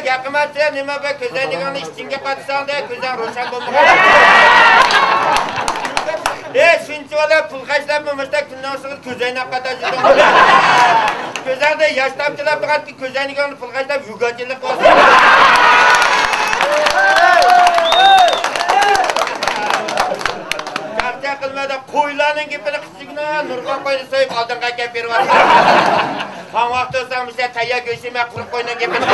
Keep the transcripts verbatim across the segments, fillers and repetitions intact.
گەپ قىلمايسەن، نېمە بىر كۆزەينىكىڭنى ئىچىڭگە قاتىساڭ دە، كۆزۈڭ روشەن بولمىغان. ئە، شۇنچە بالا پۇل خەجلەپمۇ مۇشتاق كۈننىڭ ئىچىدە كۆزەينەك قاتاپ يۈردۈڭ. كۆزۈڭدە ياش تامچىلاپ تۇرغان كۆزەينىكىڭنى پۇل خەجلەپ يۇگاچىلىق بولسۇن. چاقچاق قىلما دە، قويلارنىڭ گېپىنى قىلسىڭە، نۇرغۇن قوينى سويۇپ ئالدىڭغا ئەكەپ بېرىۋاتىمەن. تاڭ ۋاقتى بولسا مۇشۇ تەييار گۆشىمە قۇرۇق قوينىڭ گېپىنى.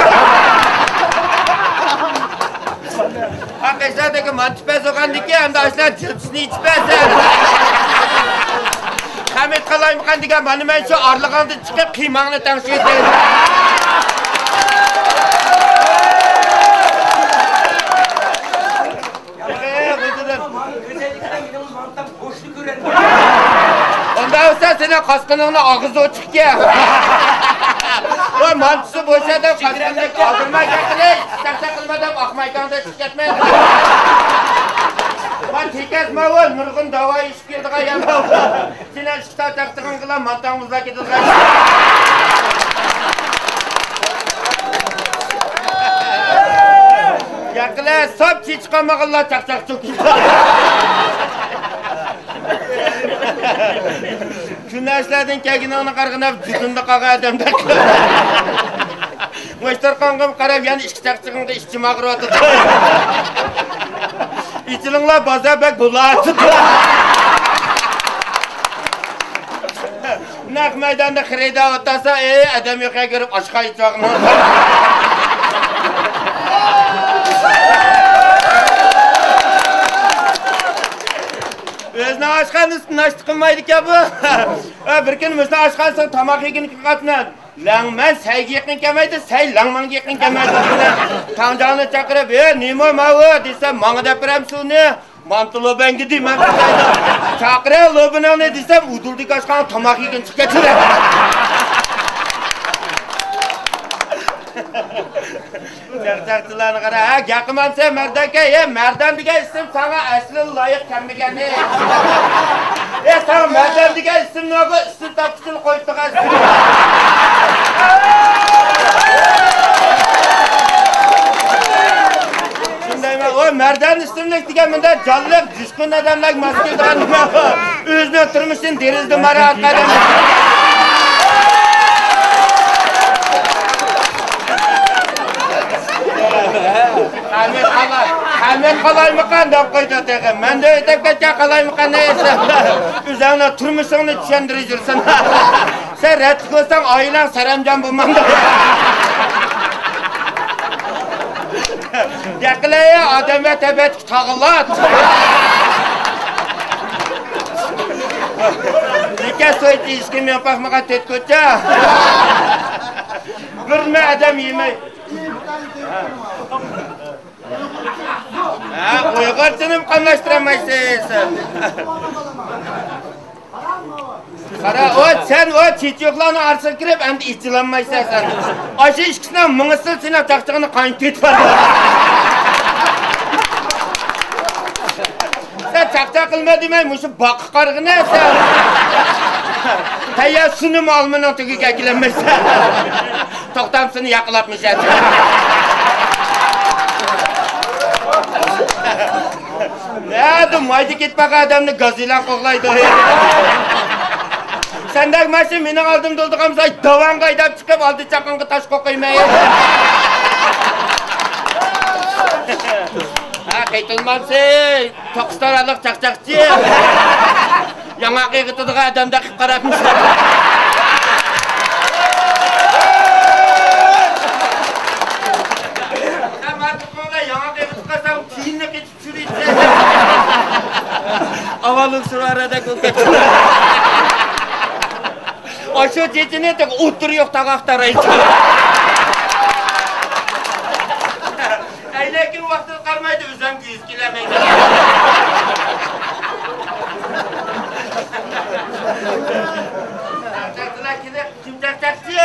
ھەقىقەتەنكى مانتا پەز بولغاندىكىن، ئەمدى ئاشۇلار جىلتىسىنى ئېچىپ بەرسە. خەمىت قالايمىقان دېگەن، مانا مەن شۇ ئارىلىقىڭدىن چىقىپ قىيماڭنى تەڭشىۋېتەي. ئۇنداق بولسا سېنىڭ قاسقىنىڭنى ئاغزى ئوچۇقكەن. ۋە مانتىسى بوشادا قاسقىنىنى قالدۇرماي كەتكىلى، چاقچاق قىلما دەپ ئاقمايكاڭدا چىقىپ كەتمە. ما تېكەس ماۋۇ نۇرغۇن داۋا ئىچىپ كېلىدىغان يەر ماۋۇ. سېنىڭ ئىككى تال چاقچىقىڭ بىلەن مانتاڭ مۇزلاپ كېتىدىغان. ياقىلە ساپ چېچىقالمىغانلار چاقچاق چوكىدى. كۈنەشلەردىن كەلگىنىڭنى قارىغىنا جۇتۇندا قالغان ئادەمدەك. مۇشتۇرقاڭغا قاراپ يەنە ئىككى چاقچىقىڭدا ئىچىم ئاغرىۋاتىدۇ. ئېچىلىڭلار، بازار بەك بولاۋاتىدۇ. نەق مەيداندا خېرىدار ئولتۇرسا، ئەي، ئادەم يوق يەرگە كىرىپ ئاشقا ئېچىۋالغىنا. ئۆزىنىڭ ئاشخانىسىدا ناشتا قىلمايدىكەن بۇ. ھە، بىر كۈنى مۇشۇ ئاشخانىسىغا تاماق يېگىلى كىرىۋاتىمەن. لەڭمەن سەيگە يېقىن كەلمەيدۇ، سەي لەڭمەنگە يېقىن كەلمەيدۇ. تاڭجاڭنى چاقىرىپ، ئە، نېمە ماۋۇ دېسەم، ماڭا دەپ بېرەمسىز ئۇنى؟ مانتا لوبەنگە دېمەن. چاقىرە لوبىنىڭنى دېسەم، ئۇدۇلدىكى ئاشخانا تاماق يېگىن چىقىپ كەتتى. چاقچاقچىلارنى قارا، ھە، گەپ قىلمامسەن مەردانكە؟ ھە، مەردان دېگەن ئىسىم ساڭا ئەسلى لايىق كەلمىگەن. ھە، ساڭا مەردان دېگەن ئىسىمنى ئىسىم تاپقۇچىنى قويۇپ تۇرغان. شۇندايمۇ؟ ئۇ مەردان ئىسىملىك دېگەن مۇنداق جانلىق، جۇشقۇن ئادەملەرگە ماس كېلىدىغان نېمە؟ ئۆزىنىڭ تۇرمۇشىدىن دېرىزىدىن ماراۋاق ئادەم. خەمىت قالاي، خەمىت قالايمىقان دەپ قويدى تېخى. مەن دە ئۆتەپ كەتكەن قالايمىقان دەيسەن. ئۆزۈڭنىڭ تۇرمۇشۇڭنى چۈشەندۈرۈپ يۈرسەن. سەن رەتلىك بولساڭ ئائىلەڭ سەرەمجان بولمامدۇ؟ دەقىلەي ئادەم ۋە تەبىئەتتىكى تاغىلات. نىكاھ سويىتى ئىچكى مېڭىپ باقمىغان تۆت كوچا. بىرمۇ ئادەم يېمەي. ھە، ئۇيغۇرچىنىمۇ قاملاشتۇرالمايسىز. قارا، ئۇ سەن ئۇ چېچىقلارنىڭ ئارىسىغا كىرىپ، ئەمدى ئېچىلالمايسەن سەن. ئاشۇ ئىككىسىنىڭ مېڭىسى سېنىڭ چاقچىقىڭنى قاينىتىۋېتىپ بارىدۇ. سەن چاقچاق قىلما دېمەي، مۇشۇ باغقا قارىغىنە سەن. تەييار سۇنىمۇ ئالمىنىڭ تۈۋىگە ئەكىلەلمەيسەن. توختامسىزنى ياقىلاپ مۇشەدە. نەدە مايدا كېتىپ باققان ئادەمنى گازېلان قوغلايدۇ. سەندەك ماشىنا مېنىڭ ئالدىمدا تۇرىدىغان بولسا، داۋانغا ھەيدەپ چىقىپ، ئالدى چاققانغا تاش قوقۇيمەن. ھە، قېتىلمامسەن، توققۇز تارالىق چاقچاقچى. ياڭاق ئېغىتىدىغان ئادەمدەك قىلىپ قاراپمىسەن؟ ياڭاق ئېغىتىپ قالسام، كېيىننى قېتىپ چۈشۈرۈۋېتىسەن. ئاۋۋال ئۇسرارەدەك بولۇپ كەتتى. ئاشۇ چېچىنى تېخى ئوتتۇرا يوق تاغاق تارايدۇ. ئەينەككە ۋاقتىدا قارىمايدۇ، ئۆزۈم كۆزى كېلەلمەيدۇ. چاقچاقچىلار كېلىپ، كىم چاقچاقچى؟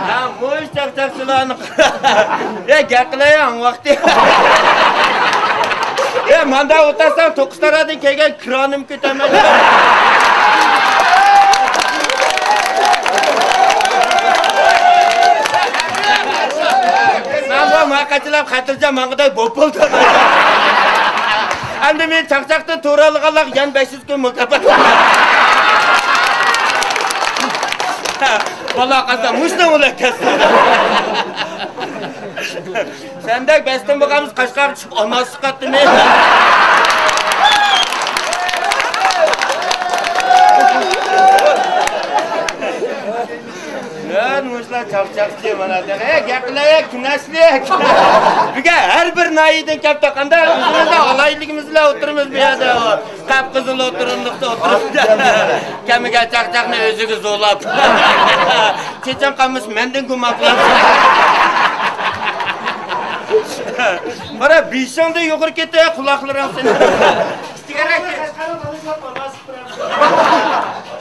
ھە، مۇشۇ چاقچاقچىلارنى. يا، گەپ قىلەي، ھاڭ ۋاقتى. يا، ماندا ئولتۇرساڭ، توققۇز تارادىن كەلگەن كرانىم كۆتەرمەيدۇ. قاچىلاپ خاتىرجەم ماڭغۇدەك بوپ بولدى. ئەمدى مېنى چاقچاقتىن تۇرالىغانلارغا يەنە بەش يۈز كۈن مۇكاپات. بالا قالسا مۇشۇنىڭ بىلەن كەتسۇن. سەندەك بەستىن بولغانمىز قاشقارغا چۈشۈپ ئالماس چىقاتتىمى؟ يا، مۇشۇلار چاقچاقچى مانا. ھە، گەپ قىلايە، كۈنەشلىك. بۈگۈن ھەر بىر ناھىيەدىن كەپتۇ. قانداق ئۆزىمىزنىڭ ئالاھىدىلىكىمىز بىلەن ئولتۇرىمىز بۇ يەردە. قاپقىزىل ئولتۇرۇملۇقتا ئولتۇرۇپ. كەمگە چاقچاقنى ئۆزىگە زورلاپ. چېچەن قامۇس مەندىن گۇمان قىلىپ. قارا، بېشىڭدىن يۇقىرى كېتە، قۇلاقلىرىڭ سېنىڭ.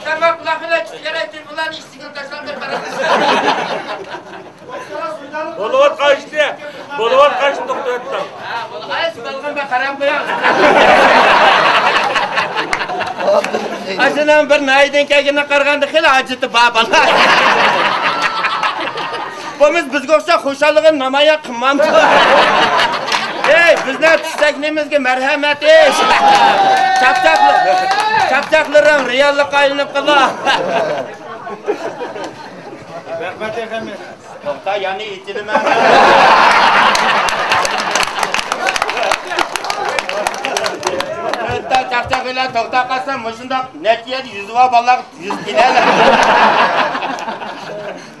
سەن ماڭا قۇلاق بىلەن كىچىكرەك تېلېفونلارنى ئىچىگە تاشلاپ بېرىپ قارا. بولۇۋاتقان ئىشنى، بولۇۋاتقان ئىشنى توختىتىۋەتتىڭ. ھە، بولغان ئىش بولغان بىر قاراپ قويۇڭ. ئاشۇنىڭ بىر ناھىيەدىن كەلگىنىگە قارىغاندا خېلى ھاجىتى بار بالا. بولمىسا بىزگە ئوخشاش خۇشاللىقىنى نامايان قىلمامدۇ؟ ئەي، بىزنىڭ تۈسەكلىرىمىزگە مەرھەمەت ئېيت. چاقچاقلىرىڭ رېئاللىققا ئايلىنىپ قالا. رەھمەت، ئەخەممەت. توختا، يەنە ئېچىلىمەن. توختا، چاقچاق بىلەن توختا قالسام، مۇشۇنداق نەچچە يەردە يۈزى بار بالىلارغا يۈز كېلەلەر.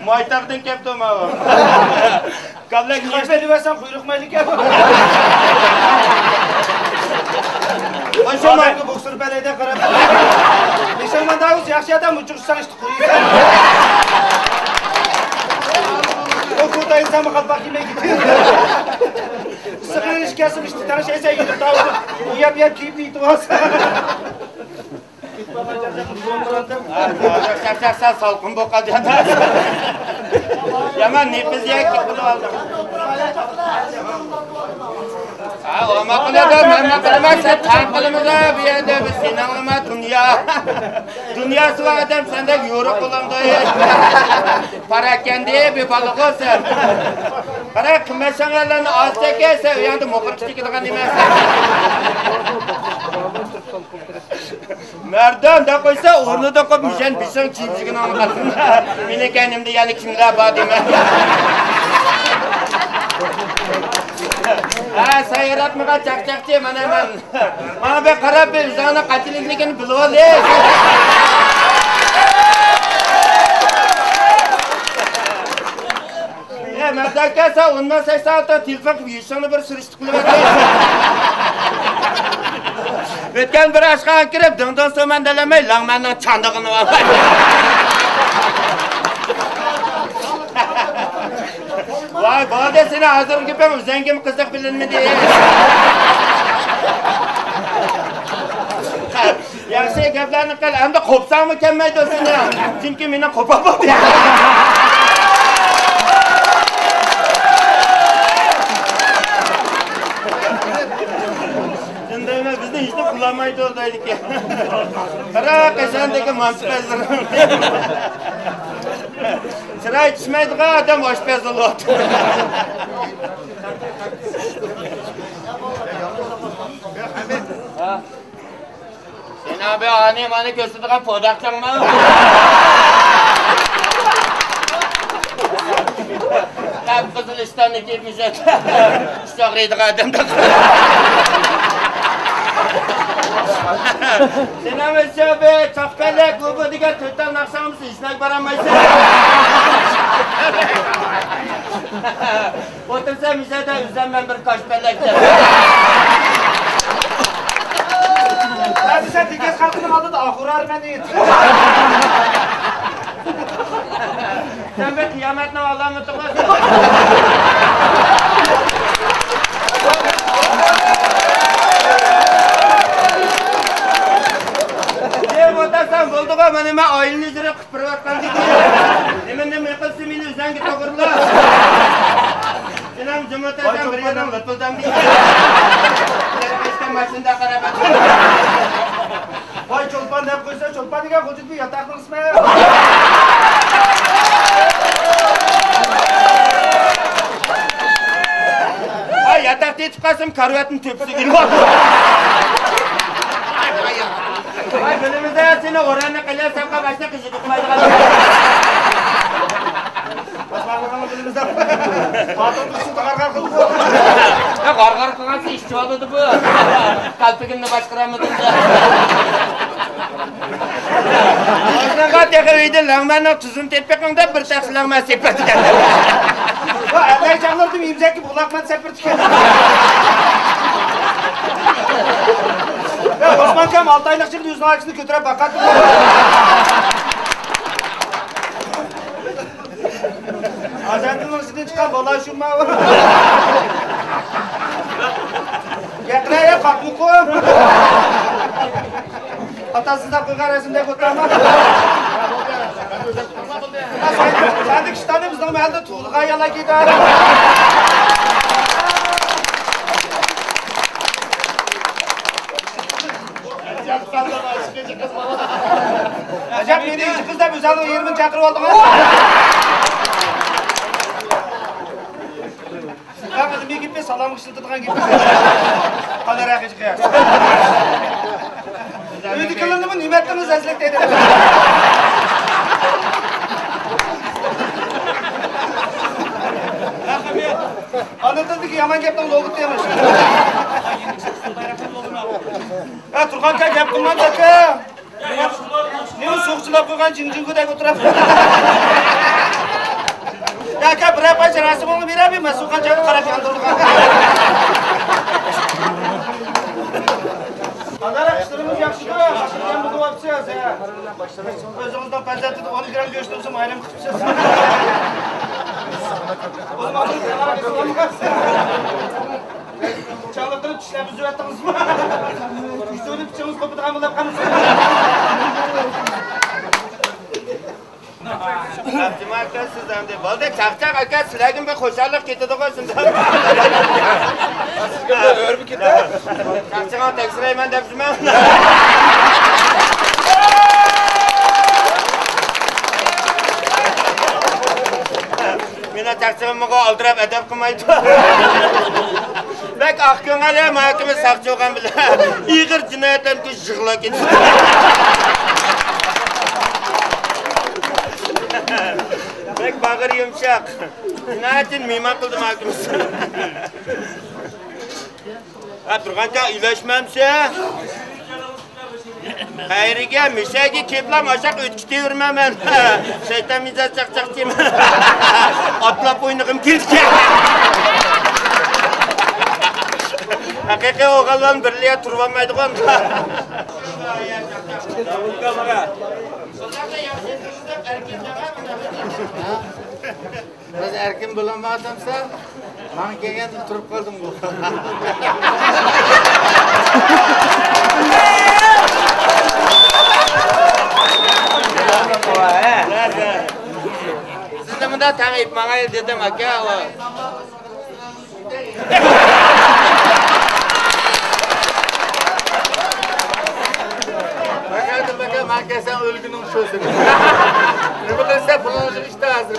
مايتاغدىن كەپتۇ ماۋۇ. كاللەك نېمە؟ خەجلىۋەرسەم قۇيرۇق مەيلىكەن. ئاشۇ ئادەمگە بوكسور بەلەيدە قاراپ. نىشانماندا ئۆزى ياخشى ئادەم ئۇچۇرساڭ ئىشتە قۇرۇيسەن. ئۇ كوتا ئىنسانمۇ قالپاق كىيمەي كېتىدۇ. ئىسسىق ئېرىشىپ كەلسىمۇ ئىشتە تەڭشەيسەن يۈرۈپ تاۋۇزۇپ. ئۇياپ يەپ كىيىپ يېتىۋالسا. سەل سالقىن بولۇپ قالدى. يامان نېپىز يەپ كېتىپ قالدى. ھە، ئۇ ماقۇل ئادەم، مەن ماقۇل ئەمەس، سەن تەڭ قىلىمىز بۇ يەردە بىز سېنىڭلىما دۇنيا. دۇنياسى بار ئادەم سەندەك يورۇق بولامدۇ؟ پاراكەندە بىر بالىغۇ سەن. قارا، قىممەت شاڭيەنلەرنى ئاز چەككەن سەن، ئۇ يەردە مۇقىر كىچىكىدىغان ئەمەس. مەردان دەپ قويسا، ئورنىدا قويۇپ، مىشەن بېشىڭ چىۋجىگىنىڭ قاتىنىدا. مېنىڭ كەينىمدە يەنە كىملەر بار دېمە. ھە، سەن ياراتمىغان چاقچاقچى، مانا مەن. ماڭا بىر قاراپ بېرىپ، ئۆزۈڭنىڭ قانچىلىكلىكىنى بىلىۋالدى. ئە، مەردان ئاكا، سەن ئون بەش سائەت تېلېفون قىلىپ، يېشىڭنى بىر سۈرۈشتە ئۆتكەن بىر ئاشخانىغا كىرىپ، دىڭدىڭ سومەن دېلەلمەي، لەڭمەننىڭ چاندىغىنى ئالماي. ۋاي، بولدى، سېنىڭ ھازىرقى گېپىڭ ئۆزۈڭگىمۇ قىزىق بىلىنمىدى. ياخشى گەپلەرنى قىل، ئەمدى قوپساڭمۇ كەلمەيدۇ سېنىڭ. چۈنكى مېنىڭ قوپا بولدى. شۇندايمۇ بىزنى ھېچنېمە قىلالمايدۇ دەيدىكەن. قارا، قەشەندىكى مانتا بەزلىرى. چىراي چۈشمەيدىغان ئادەم ئاشپەز بولۇۋاتىدۇ. سېنىڭ بۇ ئانى مانى كۆرسىتىدىغان پوداقچاڭمۇ؟ قىپقىزىل ئىشتاننى كىيىپ يۈرسەڭ، ئىش ئاغرىيدىغان ئادەمدەك. سېنىڭ ئۆشە بۇ چاقپەلەك، ئۇ بۇ دېگەن تۆت تال ناخشاڭمۇ ھېچنەگە بارالمايسەن. ئولتۇرسام مىزەدە ئۈزەممەن بىر كاشپەلەك دەپ. ھەدىسە تېكەس خەلقىنىڭ ئالدىدا ئاخۇرار مەن ئېيت. سەن بىر قىيامەتنىڭ ئالامىتىغۇ. دەپ ئولتۇرسام بولدىغۇ، مانا مەن ئائىلىنى ئىجرا قىلىپ بېرىۋاتقاندىن كېيىن نېمە نېمە قىلسا مېنى ئۆزەڭگە توغرىلا. سېنىڭ جۇمۇ تەسەم بىر يەردىن لىپىلدام دېيىش. ماشىنىدا قاراپ ئاتىدۇ. ۋاي، چولپان دەپ قويسا، چولپان دېگەن خوجىدىن ياتاقنىڭ ئىسمى. يېتىپ قالسام، كارىۋاتنىڭ تۆپىسىگە ئېلىپ. ۋاي، بىلىمىزدە سېنى ئوراننى قىلىپ، ساقا باشنى قىزىپ ئۇقمايدىغان. باشقىلارنىڭ بىلىمىزدە. خوتۇن قىزنى غارغار قىلىپ. يا، غارغار قىلغانسا ئىچىۋالىدۇ بۇ. قەلپىگىمنى باشقۇرالمىدىم دە. ئاشۇنىڭغا تېخى ئۆيدە لەڭمەننىڭ تۇزىنى تېپىپ بېقىڭ دەپ بىر تەخسە لەڭمەن سېپىرتكەن. ۋا، ئەللەي جانلىرىم ئىمزەككە بۇلاقمەن سەپىرتكەن. يا، ئوسمان كام ئالتە ئايلىق چىقىپ ئۆزىنىڭ ئاكىسىنى كۆتۈرۈپ باقاتتى. ئازادىنىڭ ئىچىدىن چىققان بالا شۇما. يەقىنە يا قاتمۇقۇم. ئاتاسىدا قويغان رەسىمدەك ئولتۇرما. سەندىكى ئىشلارنى بىزنىڭ مەھەللىدە تۇغۇلغان يالا كېتەر. ئەجەب، مېنى ئىككى قىز دەپ ئۆزۈڭنىڭ يېرىمىنى چاقىرىپ ئالدىڭ. ھەم ئىلمىي گېپى، سالامغا ئىشلىتىدىغان گېپى. قادىر ھەقىقىي. ئۆيدىكىلەرنىمۇ نېمە ئەتتىڭىز ئەزلىك دەيدۇ. ئانا تىلدىكى يامان گەپنىڭ لوگىتى ئەمەس. ھە، تۇرغانكا گەپ قىلماڭ، ئاكا. نېمە سۇغا چىلاپ قويغان جىڭجىڭگۇدەك ئولتۇرۇپ. ياكى بىرەر پاي جىراسى بولما بېرەبى، مەسۇلخان جايغا قاراپ ياندۇرۇلغان. قانداق ئىشلىرىڭىز ياخشىدۇ؟ ئاشۇ بىلەن بولۇۋاپسىز، ھە؟ ئۆزىڭىزنىڭ پەرزەنتىدىن ئون گرام گۆش تۇرسىمۇ ئايرىم قىپسىز. چاڭلىقتىن چىشلەپ ئۈزۈۋەتتىڭىزمۇ؟ ئۈزۈۋېلىپ چىڭىز قوپىدىغان بولۇپ قالمىسۇن. ئابدۇما ئاكا، سىز ئەمدى بولدى، چاقچاق ئاكا، سىلەرگىمۇ بىر خۇشاللىق كېتىدىغۇ شۇنداق. سىزگە بىر ئۆرۈپ كېتە. چاقچىقىڭ تەكشۈرەيمەن دەپسىمەن. مېنىڭ چاقچىقىمغا ئالدىراپ ئەدەپ قىلمايدۇ. بەك ئاق كۆڭۈل، ماكىمىز ساقچى بولغان بىلەن ئېغىر جىنايەتلەرنى يىغلاپ كېتىدۇ. بەك باغرى يۇمشاق. جىنايەتچىنى مېھمان قىلدى ماكىمىز. ھە، تۇرغانچە ئۆيلەشمەمسە؟ قەيرىگە، مۈشەگە كېپىلا ئاشاق ئۆتكۈچ تېۋىرمەن مەن. شەيتان مىجەز چاقچاقچىمەن. ئاتلاپ ئوينىغۇم كېلىدىكەن. ھەقىقىي ئوغۇللار بىرلىكتە تۇرۇۋالمايدىغان. بىز ئەركىن بولالمايۋاتامسەن؟ ماڭا كەلگەندە تۇرۇپ قالدىڭغۇ. سىزنى مۇنداق تەڭ ئېلىپ ماڭايلى دېدىم، ئاكا. ماكا، ماكا، ماكا، سەن ئۆلگىنىڭ شۇ سېنىڭ. نېمە قىلسا پۇلۇڭ ئىشتا ھازىر.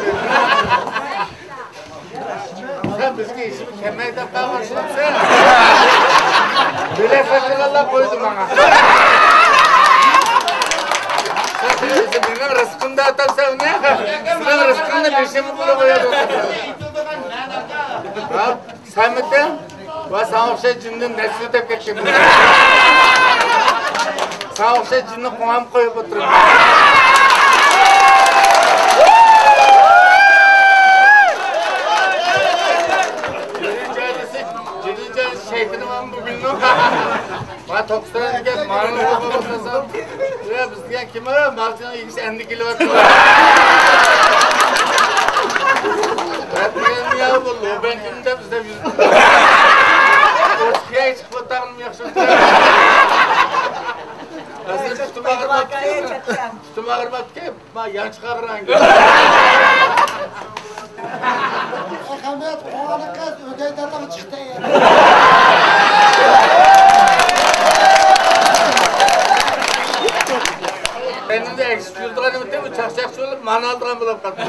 سەن بىزگە ھېچنېمە كەلمەيدۇ دەپ قالغان شۇ سەن. بېلەت ساتىدىغانلار قويدى ماڭا. سەن مېنىڭ رىزقىمدا ئاتاپسەن ئۇنى. سېنىڭ رىزقىڭنى بېشىمغا قويۇپ قويىدۇ. ھە؟ سەنمىتىڭ؟ ۋە ساڭا ئوخشاش جىندىن نەسىل تېپىپ كەتكەن. ساڭا ئوخشاش جىننى قوڭغا قويۇپ ئولتۇرىمەن. جىنى جايلىسى، جىنى جايلىسى شەيتىنى بارمۇ بۇ گۈلنىڭ؟ ما توقسان دېگەن ماڭىنى قوغلىسام، يا بىز دېگەن كىم ئۇ؟ مالچىنىڭ ئىگىسى ئەمدى كېلىۋاتىدۇ. رەت دېگەننى يا بۇ لوبەن كىم دەپ ئىزدەپ يۈردى. ئوچۇق يەي چىقىپ ئولتۇرغىنىم ياخشى. ھازىر پۇتۇم ئاغرىماپتىكەن. پۇتۇم ئاغرىماپتىكەن. ما يان چىقارغىنا. ئەخمەت، قوڭغۇ قىز ئۆگەي داداڭ چىقتى. ئەمدى ئەكسىپ يۈرىدىغان ئىدىم، بۇ چاقچاقچى بولۇپ مانا ئالىدىغان بولۇپ قاپتۇ.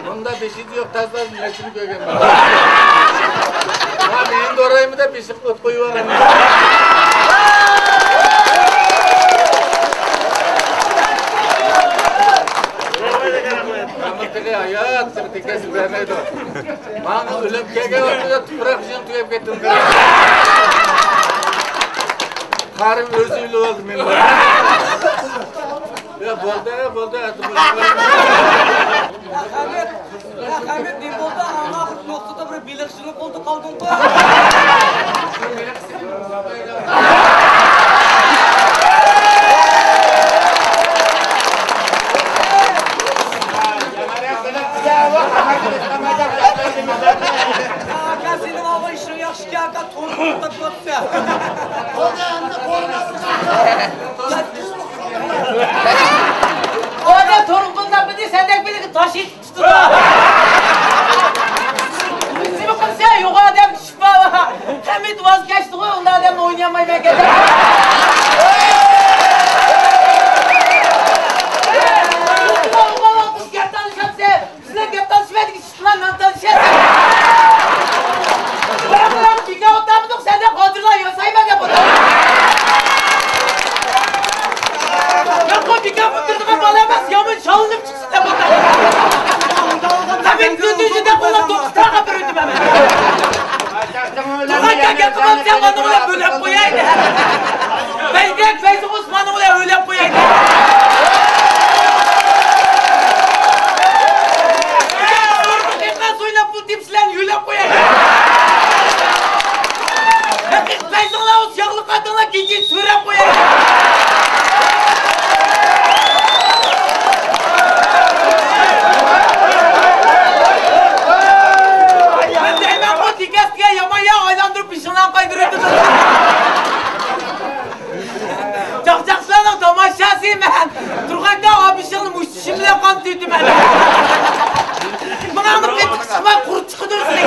بۇندا بېشى يوق تازىلار نەچچىنى كۆرگەن بار. قويۇۋالغان. ئەمما تېخى ھايات، تېخى تېكەسلىك بەرمەيدۇ. ماڭا ئۆلۈم كەلگەن ۋاقتىدا تۇپراق ئىچىدىن تۈگەپ كەتتىم. قارىم ئۆزى ئۆلۈۋالدى مېنى. يا بولدى، بولدى، ئەتە بولدى. يا خەمىت، يا خەمىت، نېمە بولدى؟ ئەڭ ئاخىرقى نۇقتىدا بىر بېلىقچىلىق بولدى قالدىڭغۇ. ئاكا، سېنىڭ ئالغان ئىشىڭ ياخشىكەن، ئاكا، تورغا توختاپ قاپسەن. ئۇ ئادەم تورغا توختاپ، سەندەك بىلىگە تاش ئېتىپ تۇتىدۇ. سېنى قىلسا، يوغان ئادەم چۈشۈپ بار. خەمىت ۋاز كەچتىغۇ، ئۇنداق ئادەمنى ئوينىيالمايمەن دەپ. گەپ تالىشامسەن. بىزلەر گەپ تالىشىۋەردۇق، ئىشقىلار نان تالىشىۋەتسەن. بىراق، بىراق، بىكار ئولتۇرمىدۇق، سەندەك غالجىرلار ياسايمەن دەپ ئولتۇر. ياق، بۇ بىكار ئولتۇرىدىغان بالا ئەمەس، يامان شاللىنىپ چىقسۇن دەپ ئولتۇر. ھەممە كۈندۈزى دەپ ئولتۇر، توققۇز سائەت بىر ئۆتۈپ ئەمەس. تۇرغان گەپ قىلمامسەن، مانا بۇلار بۆلەپ قوياي. بەلگەك بەيزىڭ ئوسماننىڭ بىلەن ئۆيلەپ قويايلى. ئەگەر سورۇن قىلغان سويلاپ پۇل تېپىسىلەرنى يۆلەپ قويايلى. ھەقىقىي پەيزىڭلار بولسا ياغلىق ئاتىڭلار كېچىچە سۆرەپ قويايلى. مەن دەيمەنغۇ، تېكەستىگە يامان يا ئايلاندۇرۇپ بېشىڭلارنى قايتۇرۇۋېتىمەن. چاقچاقچىلارنىڭ تاماشاسى مەن. تۇرغانكا ئابىشىڭنى مۇشت چىشىم بىلەن قان تۈيتىمەن. ماڭاڭنى قېتىق چىقماي قۇرت چىقىدۇ سېنىڭ.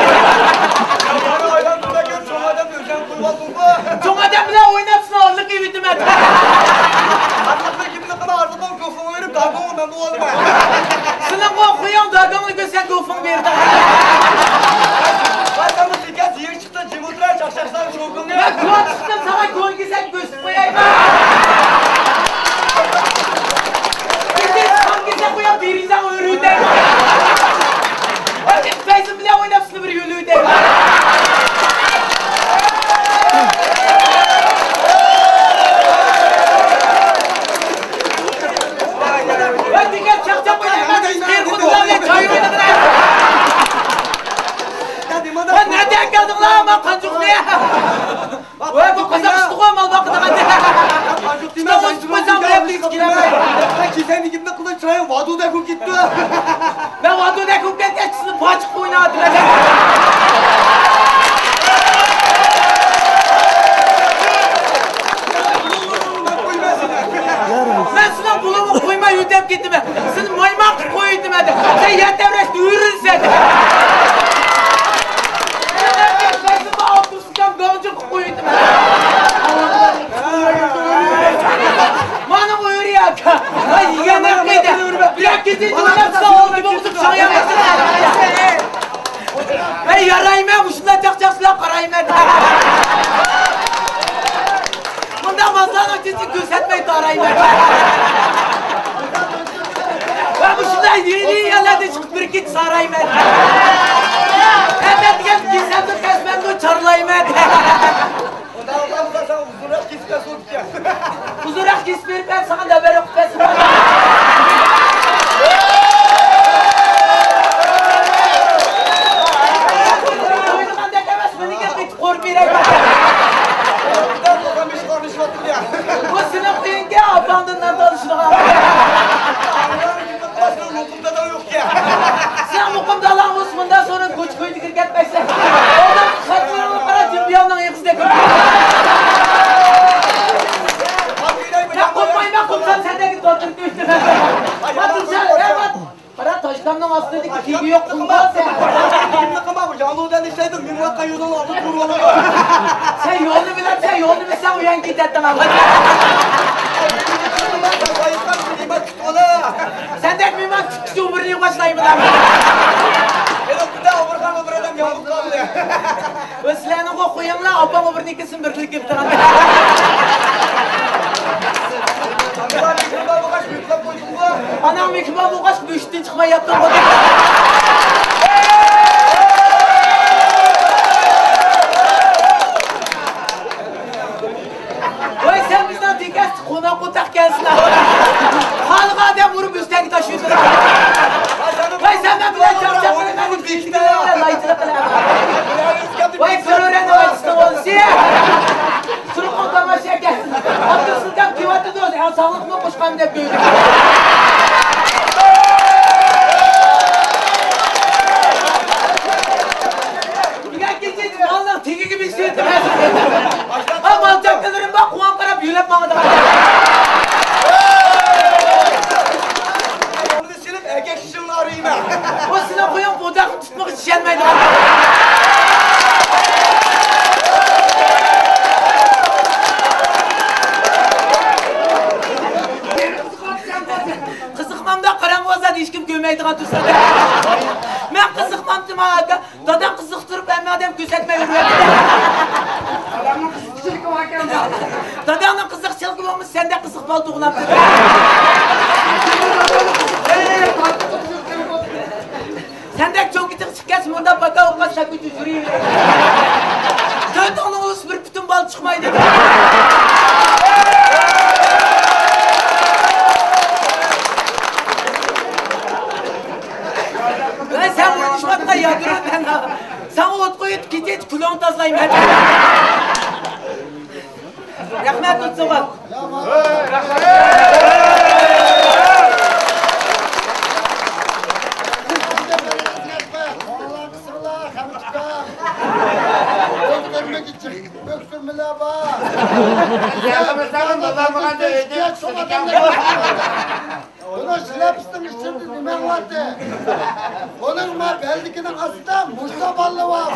چوڭ ئادەم ئۆزۈڭ قويۇۋالدىڭغۇ. چوڭ ئادەم بىلەن ئويناپ سېنى ئارىلىق يېۋېتىمەن. ئارىلىقنى كىمنى قىلا، ئارىلىقنىڭ گوفىڭى بېرىپ داگوڭنى مەن بولالىمەن. سېنىڭغۇ خۇيۇڭ داگوڭنى كۆرسەڭ گوفىڭ بېرىدۇ. ۋاي سەن بۇ تېكەس يېرى چىقتى، جىم ئولتۇرا، چاقچاقسان شوكۇڭنى. مەن كونا چىقتىم، ساڭا كونا كېسەك كۆرسىتىپ قويايمەن. كېسەك چىققان كېسەك قويۇپ دېرىزەڭ ئۆرۈۋېتەي. ھازىر پەيزىم بىلەن ئويناپ سېنى بىر يۆلۈۋېتەي. ۋاي دېگەن چاقچاق ئوينايمەن، قېرى خۇدىلارنى چاي ئوينىغىنا. ۋاي نەدىن كەلدىڭلار، ما قانجۇقنى؟ ۋاي بۇ قازاق ئىشتىغۇ، مال باقىدىغان. قانجۇق دېمە، كىتاب ئوقۇپ قويسام بىلەن بىز كېلەلمەي. كېسەكنى كىمدە قىلدى، چىرايىڭ ۋادۇدەك بولۇپ كېتىپتۇ. مەن ۋادۇدەك بولۇپ كەتكەن، چىشىنى پاچىققا ئويناۋاتىمەن. مەن سېنىڭ بۇلۇڭنى قويماي يۆتەپ كېتىمەن. سېنى مايمان قىلىپ قويۇۋېتىمەن. سەن يەر تەۋرەشتە ئۆرۈلىسەن. سەن گاڭجىققا قويۇۋېتىمەن. مانا ئۆرى ئاكا. ۋاي يېگەن ئەقىدە. بىر ئەكىدى جويناپ ساۋالنى بوغۇزۇپ شاڭيان باشلىدى. ۋاي يارايمەن، مۇشۇنداق چاقچاقچىلار قارايمەن. مۇنداق مازلارنىڭ ئىچىدىن كۆرسەتمەي تارايمەن. ۋە مۇشۇنداق يېرى يەرلەردىن چىقىپ بىر كېچە سارايمەن. ئەمەت دېگەن كېسەمدۇ، كەسمەمدۇ، چارلايمەن. ئۇنداق بولسا سەن ئۇزۇنراق كېسىپ بەرسۇن ئىكەن. ئۇزۇنراق كېسىپ بېرىپ، مەن ساڭا نەۋرە قىلىپ بەرسۇن. ئوينىغاندەك ئەمەس، مېنىڭكى قېتىپ قورۇپ بېرەي. ئۇنداق بولغان بېشىغا ئارىلىشىۋاتىدۇ يا. بۇ سېنىڭ ئۆيۈڭكى ئاپاڭدىن نان تالىشىدىغان. سېنىڭ مۇقىم داداڭ بولسا مۇنداق سورۇن كوچا كويدا كىرىپ كەتمەيسەن. ئالدىڭقى خەتلىرىڭگە قارا، جىنبىياڭنىڭ ئېغىزىدەك. مەن قوپمايمەن، قوپسام سەندەك باتۇر كۆيدۈم. باتۇرسەن، ئە، بات-، قارا، تاشلامنىڭ ئاستىدىكى تېگى يوق قۇمغا سەن. كىمنى قىلما، بۇ ياڭلۇدەن ئىشلەيدۇ، مېڭىۋاتقان يولۇڭنى ئالدىن بۇرۇۋالىدۇ. سەن يولنى بىلەمسەن، يولنى بىلسەڭ ئۇيان كېتەتتىڭ ئالغا. سەندەك مېھمان كۈتكۈچى ئۇبۇرنى يوقاش نايمىلار. ھېلى بۇندا ئۇبۇرخان ئۇبۇر ئادەم ۋە سىلەرنىڭغۇ خويۇڭلار ئاپام ئوبرىنىڭكىسىنى بىرلىك كېلىپ تۇرغان. ئاناڭ مېھرىبان بولغاچ، بۆشۈكتىن چىقماي ياتتىڭغۇ. ۋاي، سەن بىزنىڭ تېكەستە قوناق ئوتاق كەلسىلا. خالىغان ئادەم ئۇرۇپ ئۆستەڭگە تاشلىۋېتىدۇ. ۋاي، سەن مەن بىلەن چاقچاق قىلىمەن، لايچىلىق قىلىمەن. ۋاي، كۆرۈۋېرەن، ۋاي، ئىستىڭ بولسا. تۇرۇپ تاماشا كەلسىلا. ئابدۇسۇلتان كېۋاتىدۇ، ساغلىقمۇ قوشقان دەپ بۆلۈپ. بۈگۈن كېچە مالنىڭ تېگىگە بېسىۋېتىپ ھەزىر. ھا، مال چاكىلىرىم بار، قۇۋان قاراپ يۆلەپ ماڭىدىغان. بۇنى سېلىپ ئەگەك شىللارى يېمە. بۇ سېنىڭ قويۇڭ بۇداقنى تۇتمىغا چىشەنمەيدىغان. قىزىقمامدا قاراڭغۇ بولسا ھېچكىم كۆرمەيدىغان تۇرسا. مەن قىزىقمامتىم ئاكا. داداڭ قىزىقتۇرۇپ ھەممە ئادەم كۆرسەتمەي يۈرۈۋەتتى. دادامنىڭ قىزىقچىلىقى باركەن. داداڭنىڭ قىزىقچىلىقى بولمىسا سەندەك قىزىق بالا تۇغۇلامتى. سەندەك چوڭ كىچىك چىققاچ مۇنداق باكا ئوقاش ساكىت يۈرۈۋېرىدۇ. تۆتىڭنىڭ ئۇلىسى بىر پۈتۈن بالا چىقمايدۇ. ۋەي، سەن ئوينىشىۋاتقان يادرو سەن. ساڭا ئوت قويۇپ كېتىپ كۈلۈڭ تازىلايمەن. رەھمەت، ئوتسىغان. ئۆكسۈرمىلەر بار. يېڭىمىزدىن بولالمىغاندا ئۆيدە ئۆكسۈرىدىكەن. بۇنىڭ شىلەپىسىنىڭ ئىچىدە نېمە ئاڭلاندى؟ بۇنىڭ ما بەلدىكىنىڭ ئاستىدا مۇشتا باللا بار.